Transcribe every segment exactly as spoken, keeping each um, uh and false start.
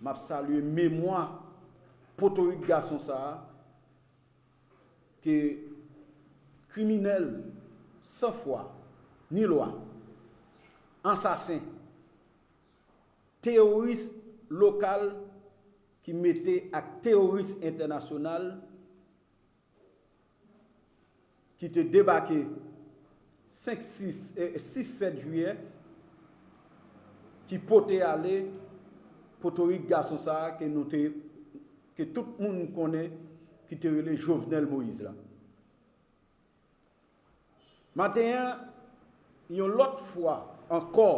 M ap salye memwa potorik gason sa a, ke kriminèl san fwa ni lwa, ansasen, teworis lokal ki mete ak teworis entènasyonal ki te debake senk, sis, e, sis, sèt jiyè, ki pote ale potorik gason sa a ke nou te, ke tout moun konnen, ki te rele Jovenel Moïse la. Maten an, yon lòt fwa ankò,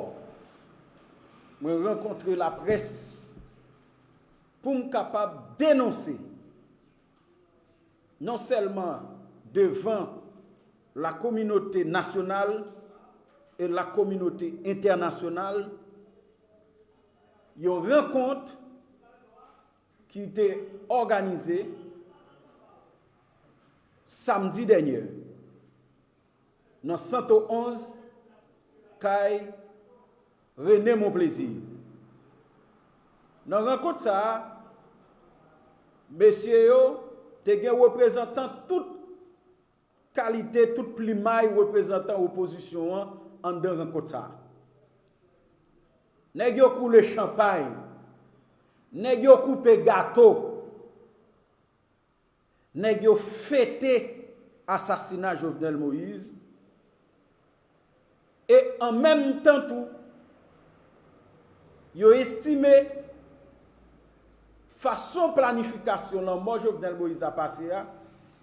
mwen rankontre laprès pou m kapab denonse non sèlman devan la communauté nationale et la communauté internationale, yon rankont ki te òganize samdi dènye nan Santo onz, kay René Monplaisir. Nan rankont sa a, mesye yo te gen reprezantan tout kalite, tout plimay reprezantan opozisyon an anndan rankont sa a. Nèg yo koule chanpay, nèg yo koupe gato, nèg yo fete asasina Jovenel Moïse, e an menm tan tou, yo estime fason planifikasyon lanmò Jovenel Moïse a pase a,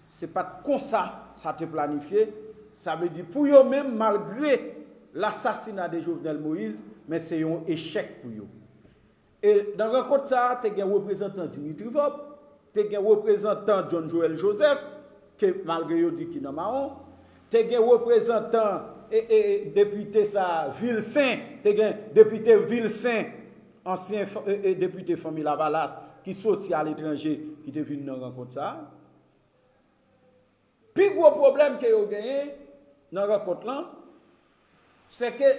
se pa t konsa sa te planifye. Sa vle di, pou yo menm, malgre lasasina de Jovenel Moïse, men se yon echèk pou yo. E nan rankont sa a, te gen reprezantan Dimitri Vorbe, te gen reprezantan John Joël Joseph, ke malgre yo di ki nan mawon, te gen reprezantan e, e, e, depite sa a, Vilsen, te gen depite Vilsen, ansyen fa- e, e, depite Fanmi Lavalas, ki soti aletranje, ki te vin nan rankont sa a. Pi gwo pwoblèm ke yo genyen nan rankont lan, se ke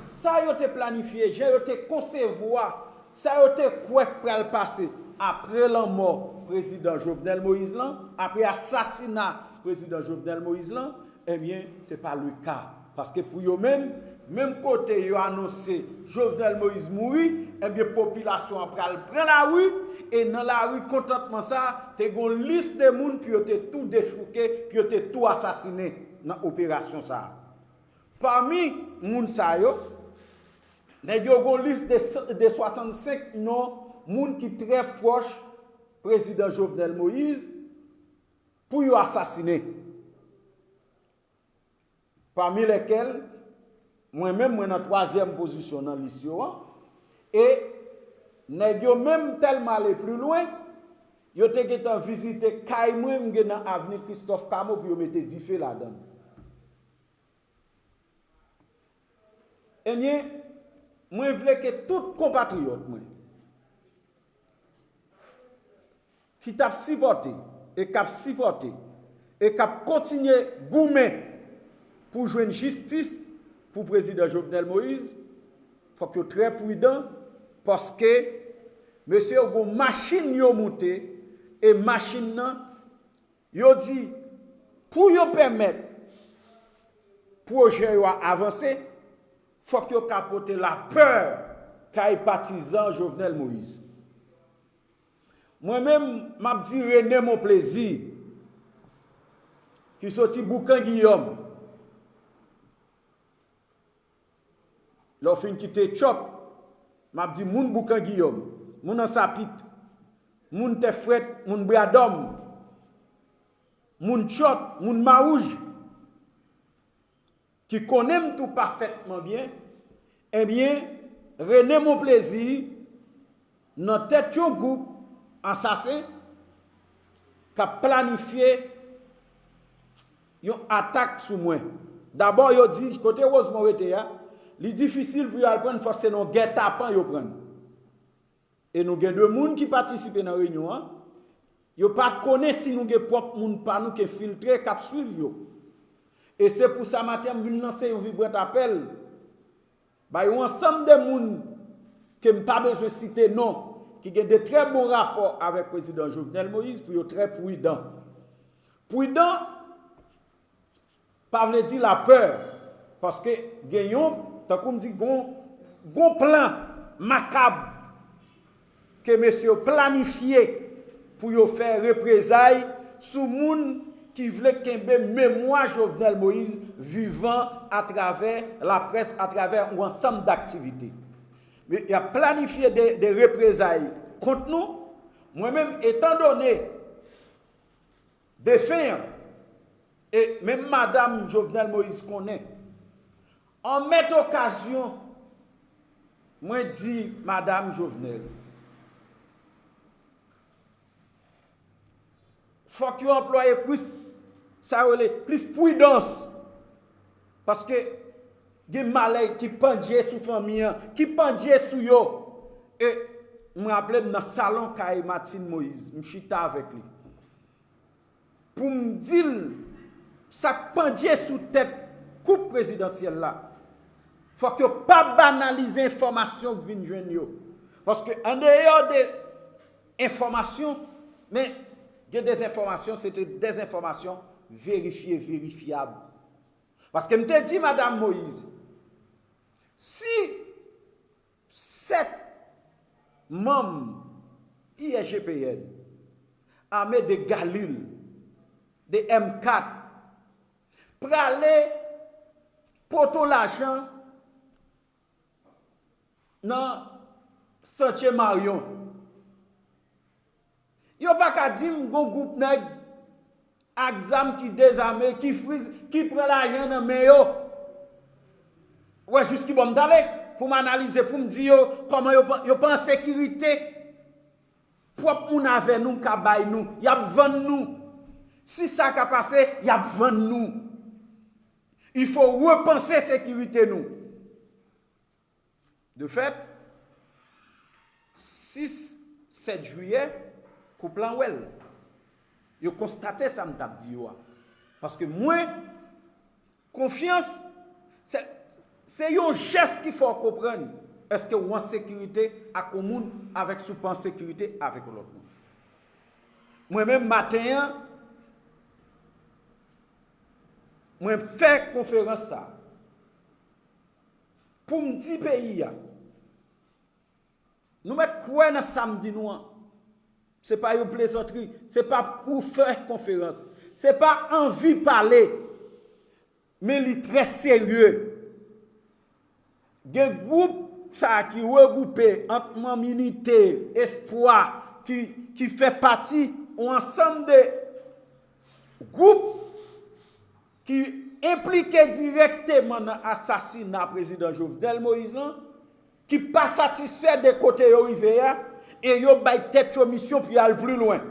sa yo te planifye, jan yo te konsevwa, sa yo te kwè k pral pase apre lanmò prezidan Jovenel Moïse lan, apre asasina prezidan Jovenel Moïse lan, ebyen, se pa le ka. Paske pou yo menm, menm kote yo anonse Jovenel Moïse mouri, ebyen, popilasyon an pral pran lari, e nan lari kontantman sa, te gon lis de moun pou yo te tou dechouke, pou yo te tou asasinen nan operasyon sa a. Pami moun sa yo, nèg yo gon lis de, de swasannsenk non moun ki trè pwòch prezidan Jovenel Moïse pou yo asasinen. Pami lèkèl, mwen menm, mwen nan twazyèm pozisyon nan lis yo an. E nèg yo menm tèlman ale pli lwen, yo te gentan vizite kay mwen, m gen nan avni Christophe Cameau, pou yo mete dife ladan l. Ebyen, mwen vle ke tout konpatriyòt mwen ki t ap sipòte e k ap sipòte e k ap kontinye goumen pou jwenn jistis pou prezidan Jovenel Moïse, fòk yo trè pridan, paske mesye yo gon machin yo moute, e machin nan, yo di, pou yo pèmèt pwojè yo a avanse, fòk yo ka pote lapè kay patizan Jovenel Moïse. Mwen menm, m ap di René Monplaisir, ki soti Boukan Giyòm. Lè w fin kite Tchòt, m ap di moun Boukan Giyòm, moun Ansapit, moun Tè Frèt, moun Bradòm, moun Tchòt, moun Mawouj, ki konnen m tou pafètman byen, ebyen, René Monplaisir, nan tèt yon gwoup ansasen k ap planifye yon atak sou mwen. Dabò, yo di, kote Rosemond rete a, li difisil pou yo al pran l, fòk se nan yon gètapan yo pran l. E nou gen de moun ki patisipe nan reyinyon an, yo pa t konnen si nou gen pwòp moun pa nou k enfiltre, k ap swiv yo. E se pou sa maten an m vin lanse yon vibrant apèl bay yon ansanm de moun ke m pa bezwen site non, ki gen de trè bon rapò avèk prezidan Jovenel Moïse, pou yo trè pridan. Pridan pa vle di lapè, paske gen yon, tankou m di, gon, gon plan makab ke mesye yo planifye pou yo fè reprezay sou moun ki vle kenbe memwa Jovenel Moïse vivan atravè laprès, atravè yon ansanm daktivite. Men y ap planifye de, de reprezay kont nou. Mwen menm, etandone defen an, e menm madanm Jovenel Moïse konnen, an mèt okazyon, mwen di madanm Jovenel, fòk yo anplwaye plis, sa yo rele, plis pridans. Paske gen malè ki pandye sou fanmi an, ki pandye sou yo. E m raple m nan salon kay Martine Moïse, m chita avèk li. Pou m di l sa k pandye sou tèt koup prezidansyèl la. Fòk yo pa banalize enfòmasyon k vin jwenn yo. Paske andeyò de enfòmasyon, men gen dezenfòmasyon, se te dezenfòmasyon verifye, verifyab. Paske m te di madanm Moïse, si sèt manm I S G P N, ame de Galil, de M kat, prale pote yon lajan nan Santye Maryon. Yo pa ka di m gon gwoup nèg ak zam ki dezame, ki friz, ki pran lajan nan men yo. Ou wè jis ki bò m t ale pou m analize, pou m di yo kòman yo pa, yo pa an sekirite. Pwòp moun avè nou ka bay nou, y ap vann nou. Si sa ka pase, y ap vann nou. Il faut repanse sekirite nou. De fèt, sis, sèt jiyè, koup lan wè l. Yo konstate sa m t ap di yo a. Paske mwen, konfyans, se, se yon jès ki fè w konprann èske w an sekirite ak yon moun avèk si w pa an sekirite avèk yon lòt moun. Mwen menm maten an, mwen fè konferans sa a pou m di peyi a, nou mèt kwè nan sa m di nou an. Se pa yon plezantri, se pa pou fè konferans, se pa anvi pale, men li trè serye. Gen gwoup sa a ki regwoupe ant Manm Inite, Espwa, ki, ki fè pati yon ansanm de gwoup ki enplike dirèkteman nan asasina prezidan Jovenel Moïse lan, ki pa satisfè de kote yo rive a, e yo bay tèt yo misyon pou y al pli lwen.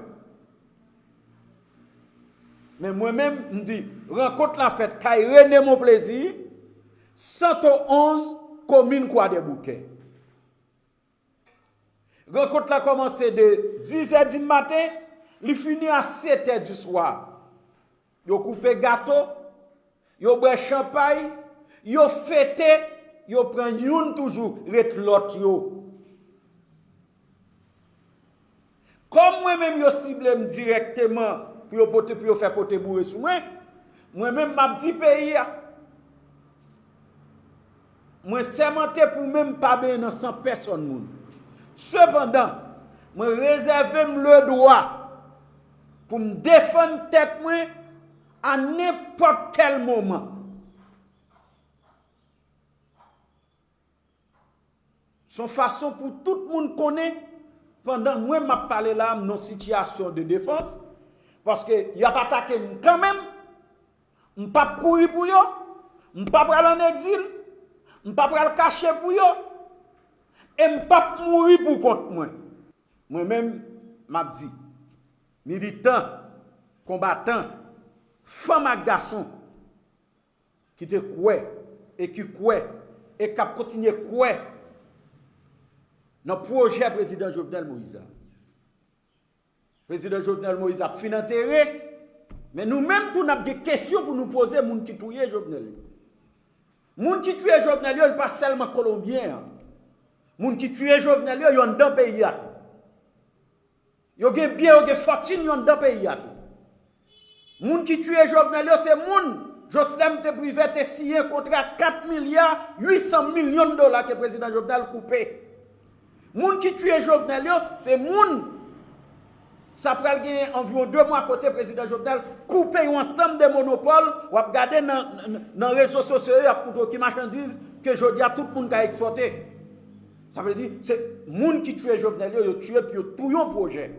Men mwen menm, m di, rankont lan fèt kay René Monplaisir, Santo onz, komin Kwadèboukè. Rankont lan kòmanse de dizè di maten, li fini a setè di swa. Yo koupe gato, yo bwè chanpay, yo fete, yo pran youn toujou, ret lòt yo. Kòm mwen menm yo sible m dirèkteman pou yo pote, pou yo fè pote boure sou mwen, mwen menm m ap di peyi a, mwen sèmante pou menm pa benyen nan san pèsòn moun. Sepandan, mwen rezève m ledwa pou m defann tèt mwen a nenpòt kèl moman. Se yon fason pou tout moun konnen, pandan mwen m ap pale la, m nan sitiyasyon de defans, paske y ap atake m kanmenm, m p ap kouri pou yo, m pa pral ann egzil, m pa pral kache pou yo, e m p ap mouri pou kont mwen. Mwen menm, m ap di, militan, konbatan, fanm ak gason, ki te kwè e ki kwè e k ap kontinye kwè nan pwojè prezidan Jovenel Moïse la. Prezidan Jovenel Moïse ap fin antere, men nou menm tou n ap gen kesyon pou nou poze moun ki touye Jovenel yo. Moun ki touye Jovenel yo, li pa sèlman Kolonbyen an. Moun ki tiye Jovenel yo, yo anndan peyi a tou. Yo gen byen, yo gen fòtin, yo anndan peyi a tou. Moun ki tiye Jovenel yo, se moun Joslèm te Privè te siyen kontra kat milya uit san milyon dola ke prezidan Jovenel koupe. Moun ki tiye Jovenel yo, se moun sa pral gen anviwon de mwa kote prezidan Jovenel koupe yon ansanm de monopòl. W ap gade nan, nan, nan rezo sosyo yo, y ap montre w ki machandiz ke jodi a tout moun ka ekspòte. Sa vle di, se moun ki tiye Jovenel yo, yo tiye pou yo touye yon pwojè.